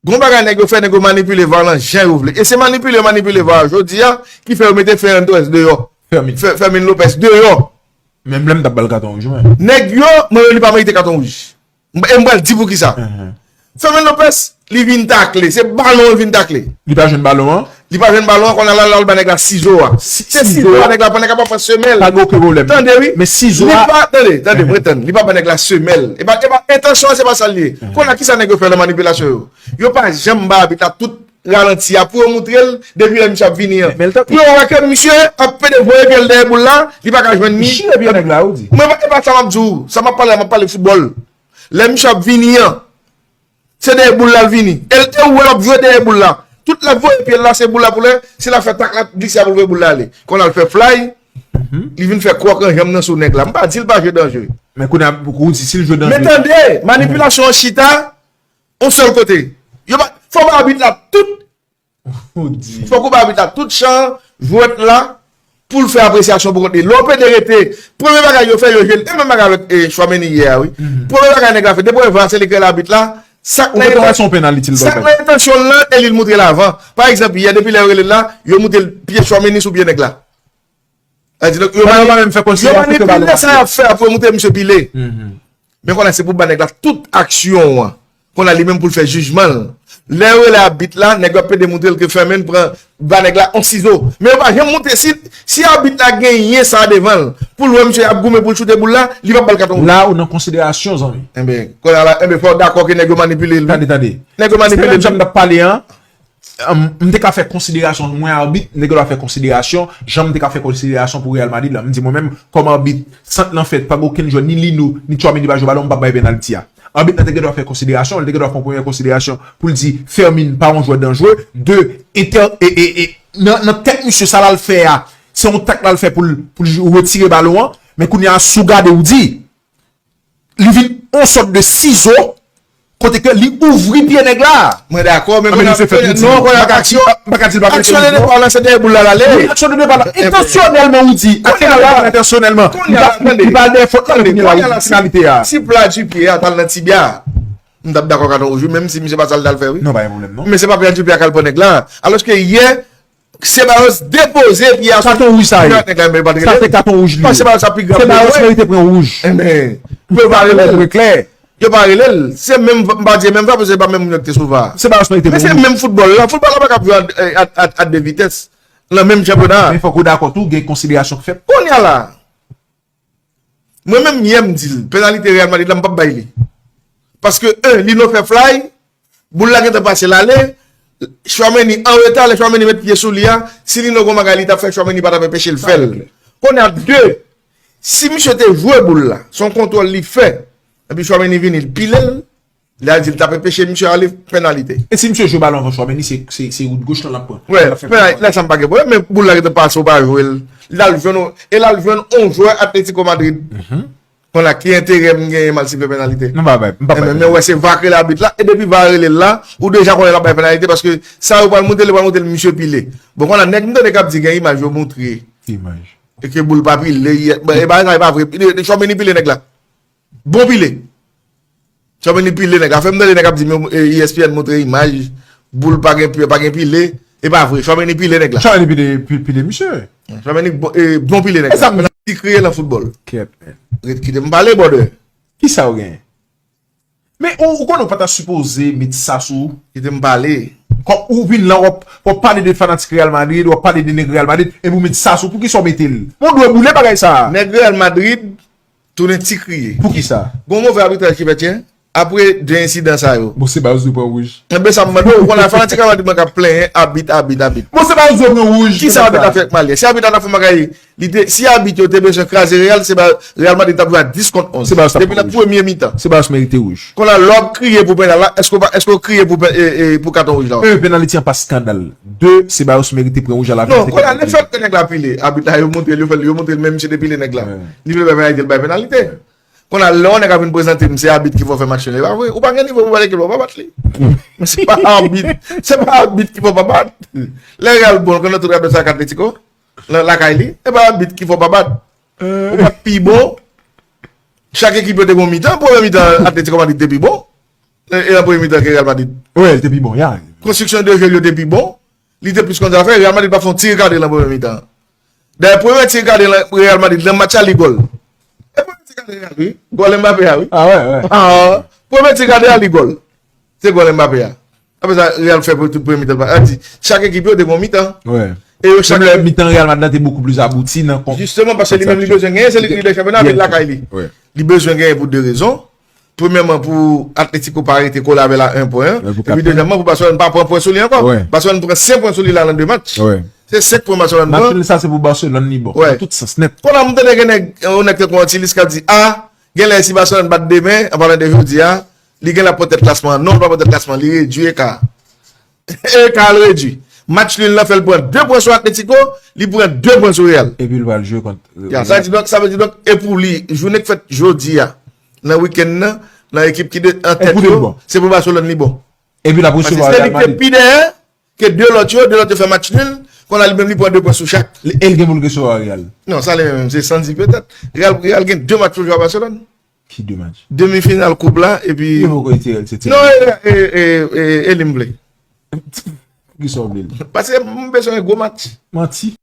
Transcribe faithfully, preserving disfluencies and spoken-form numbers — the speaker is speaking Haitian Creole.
Gon bagay nèg yo fè, nèg yo manipile VAR lan jan yo vle. E se manipile yo manipile VAR jodi a ki fè yo mete Ferran Torres deyò. Fermin. Fe- Fermin Lopez deyò. Menm lè m t ap ba l katon wouj, mwen. Nèg yo, mwen, li pa merite katon wouj. M- E m pral di pou ki sa. Fermin Lopez, li vin takle. Se balon li vin takle. Li pa jwenn balon an? Li pa jwenn balon an, kounye a la, l al ba nèg la sizo a. Se sizo a nèg la pran, nèg la pa pran semèl. Pa gen okenn pwoblèm. Tande, wi. Men sizo a. Li pa, tande, tande, mwen tann. Li pa ba nèg la semèl. E pa, e pa entansyon an, se pa sa l ye. Kounye a, ki sa nèg yo fè nan manipilasyon yo? Yo pa janm ba abit la tout ralanti a pou yo moutre l depi lè misye ap vini an. Pou yo wè ke misye ap pede voye pye l dèyè boul la, li pa ka jwenn ni. Chire pye nèg la, ou di. Mwen, e pa sa m ap di w. Sa m ap pale a, m ap pale foutbòl. Lè misye ap vini an, se dèyè boul la l vini. E l te wè l ap jwe dèyè boul la. Tout l ap voye pye l la, se boul la pou lè, se l ap fè tak la, glise a pou l voye boul la ale. Kounye a l fè fly, li vin fè kwòk an janm nan sou nèg la. M pa di l pa jwe danje. Men kounye a, ou di si l jwe danje. Men tande, manipilasyon an chita, yon sèl kote. Yo pa, fò ba abit la tout, fòk ou ba abit la tout chan jwèt la pou l fè apresyasyon pou kont li. Lè w pede rete, premye bagay yo fè, yo jwe l, e menm bagay avèk e, Chouameni yè a, wi. Premye bagay nèg la fè, depi w wè VAR se li ki rele abit la, sa k nan entansyon l lan, e li l moutre l avan. Pa egzanp, yè, depi lè yo rele l la, yo moutre l pye Chouameni sou pye nèg la. Sa di, donk, yo manipile sa y ap fè a pou yo moutre misye pile. Men kounye a, se pou ba nèg la tout aksyon an. Kounye a, li menm pou l fè jijman l. Lè yo rele abit la, nèg yo ap pede moutre l ke Fermin pran, ba nèg la on sizo. Men yo pa janm moutre si, si abit la genyen sa devan l, pou l wè misye ap goumen pou l choute boul la, li p ap ba l katon wouj. La, ou nan konsiderasyon, zanmi. Enben, kounye a la, enben, fò w dakò ke nèg yo manipile l, wi. Tande, tande. Nèg yo manipile l. Se menm jan m t ap pale an, Ann, m te ka fè konsiderasyon, mwen abit, m te gen dwa fè konsiderasyon, jan m te ka fè konsiderasyon pou Real Madrid la. M di mwen menm, kòm abit, sant lan fèt, pa gen okenn jwè, ni Lino, ni Tchouaméni pa jwe balon, m p ap bay penalti a. Abit la te gen dwa fè konsiderasyon, li te gen dwa fè yon premyè konsiderasyon pou l di Fermin pa yon jwè danjre. De, entè, e, e, e, nan, nan tèt misye, sa l al fè a, se yon tak l al fè pou l, pou l retire balon an, men kounye a, si w gade, ou di, li vin yon sòt de sizo, kote ke li ouvri pye nèg la. Mwen dakò, men kounye a, non, kounye a, aksyon, aksyon de depa w lan se dèyè boul la l ale. Wi, aksyon de depa la. Entansyonèlman, ou di, aksyon de depa la entansyonèlman. Li pa dèyè fòt la, kounye a, wi, finalite a. Si pla di pye a t al nan tibya, m t ap dakò katon wouj, wi, menm si misye pa sa l t al fè, wi. Non, pa gen pwoblèm, non. Men se pa pla di pye a k al pran nèg la. Alòske yè, Sebaos depoze pye a sou katon wouj sa ye. Nèg la, men pa t rele. Sa se katon wouj li ye. Sebaos ap pi grav ke mwen. Sebaos merite pran wouj. Enben, pou yo pa rele l, pou klè. Yo pa rele l. Se menm, m pa di menm va, paske se pa menm moun yo ki te sou va. Sebaos merite pran wouj. Men se menm foutbòl la. Foutbòl la pa kab jwe a, a, a, a de vitès. Nan menm chanpyona a. Men fòk ou dakò tou, gen konsiderasyon k fèt. Kounye a la, Mwen menm, yè m di l, penalite Real Madrid la, m p ap bay li. Paske, en, Lino fè fly, boul la gentan pase l ale, Chouameni an reta, lè Chouameni met pye sou li a, si Lino gon bagay li t ap fè, Chouameni pa t ap enpeche l fè l. Kounye a, de, si misye te jwe boul la, se yon kontwòl li fè, epi Chouameni vini, l pile l, Li al di l t ap enpeche misye ale, penalite. E si misye jwe balon avan Chouameni, se, se, se wout goch lan l ap pran. Wè, penalite, lè sa m pa gen pwoblèm, men boul la gentan pase, ou pa jwe l. L al jwenn, e l al jwenn on jwè Atlético Madrid. Kounye a, ki enterè m genyen m al sifle penalite? Non, pa bay, m pa bay. Men, men wè, se va k rele abit la, e depi va rele l la, ou deja konnen l ap bay penalite, paske sa yo pral monte, li pral monte, misye pile. Bon, kounye a, nèg m tande k ap di gen imaj yo montre. Imaj. E ke boul pa pile, e, e bagay sa e pa vre. Chouameni pile nèg la. Bon pile. Chouameni pile nèg la. Fè m tande nèg ap di, men, e, E S P N montre imaj, boul pa gen, pa gen pile. E pa vre. Chouameni pile nèg la. Chouameni pile, pi- pile misye. Chouameni bon, e, bon pile nèg la. Ti kriye nan foutbòl. Kèt, men. Ret kite m pale, brother. Kisa ou gen? Men ou, ou konnen ou pa ta sipoze met sa sou. Kite m pale. Kòm ou vin la, w ap, w ap pale de fanatik Real Madrid, w ap pale de nèg Real Madrid, epi ou met sa sou. Poukisa w mete l? Bon, dwe boule bagay sa. Nèg Real Madrid, Tounen ti kriye. Poukisa? Gon move abitraj ki fèt yè. Apre de ensidan sa yo. Bon, Sebaos dwe pran wouj. Enben, sa m mande w, ou konn fanatik Real Madrid mwen k ap plenyen abit, abit, abit. Bon, Sebaos dwe pran wouj. Kisa abit la fè ak Malye? Si abit la ta fè bagay, li te, si abit yo te bezwen kraze Real, se ba, Real Madrid t ap jwe a dis kont onz. Depi nan premye mitan. Sebaos merite wouj. Kounye a, lè w ap kriye pou penal la, èske w pa, èske w kriye pou pen- e, e, pou katon wouj la? E, penaliti an pa skandal. De, Sebaos merite pran wouj a la fin. Non, kounye a, lefètke nèg la pile, abit la, yo montre l, yo fè l, yo montre l, men misye te pile nèg la. Li vle bay penalite, l bay penalite. Kounye a, lè yon nèg ap vin prezante m, se abit ki fè w fè match nil, e pa vre. Ou pa gen nivo pou bat ekip la, ou pa bat li. Men se pa abit, se pa abit ki fè w pa bat. Lè Real bon, konnen tout rapè sa ak Atletico, nan lakay li, e pa abit ki fè w pa bat. Ou pa t pi bon. Chak ekip yo te gon mitan, premye mitan, Atletico Madrid te pi bon. E, e nan premye mitan ke Real Madrid. Wè, li te pi bon, ya. Konstriksyon de jeu yo te pi bon. Li te plis konn sa fè. Real Madrid pa fè yon ti rekadre nan premye mitan. Dayè, premye ti rekadre Real Madrid nan match la, li gòl. E premye ti rekadre a, wi. Gòl Mbappé a, wi. Ah, wè, wè. Ah, premye ti rekadre a, li gòl. Se gòl Mbappé a. Apre sa, Real fè pou tout premye mitan. Sa di, chak ekip yo te gon mitan. Wè. E yo Chak chak lè mitan Real Madrid te bokou plis abouti nan kon. Jisteman, paske li menm li bezwen genyen, se li ki lidè chanpyona, men lakay li. Wè. Li bezwen genyen pou de rezon. Premyèman, pou Atletico pa rete kole avè l a en pwen. Wè, pou Epi kat pwen. Dezyèmman, pou Barcelone pa pran pwen sou li ankò. Wè. Barcelone pran senk pwen sou li la nan de match. Wè. Se senk pwen Barcelone Match pran. Nul sa se pou Barcelone li bon. Wè. Nan tout sans nèt. Kounye a m tande gen nèg, yon nèg tankou Antilis k ap di, a, gen lè si Barcelone bat demen, an palan de jodi a, li gen la pran tèt klasman. Non, li pa pran tèt klasman, li redui eka. Eka l redui. Match nul lan fè l pran de pwen sou Atletico, li pran de pwen sou Real. Epi l pral jwe kont. Ya, sa di donk, sa vle di donk, e pou li, jounen k fèt jodi a, nan wikenn nan, nan ekip ki de, an tèt Epi li yo, bon. Se pou Barcelone li bon. Epi l ap Paske resevwa se Real li ki te Madrid. pi dèyè, ke de lòt yo, de lòt yo fè match nul, kounye a li menm li pran de pwen sou chak. E l gen pou l resevwa Real. Non, sa li menm, se sann di petèt. Real, Real gen de match pou jwe a Barcelone. Ki de match? Demi final koup la, epi. Yo poko retire l, se ti. Non, e, e, e, e, e li m vle. Ki sa w vle l? Paske m bezwen gwo match. Manti.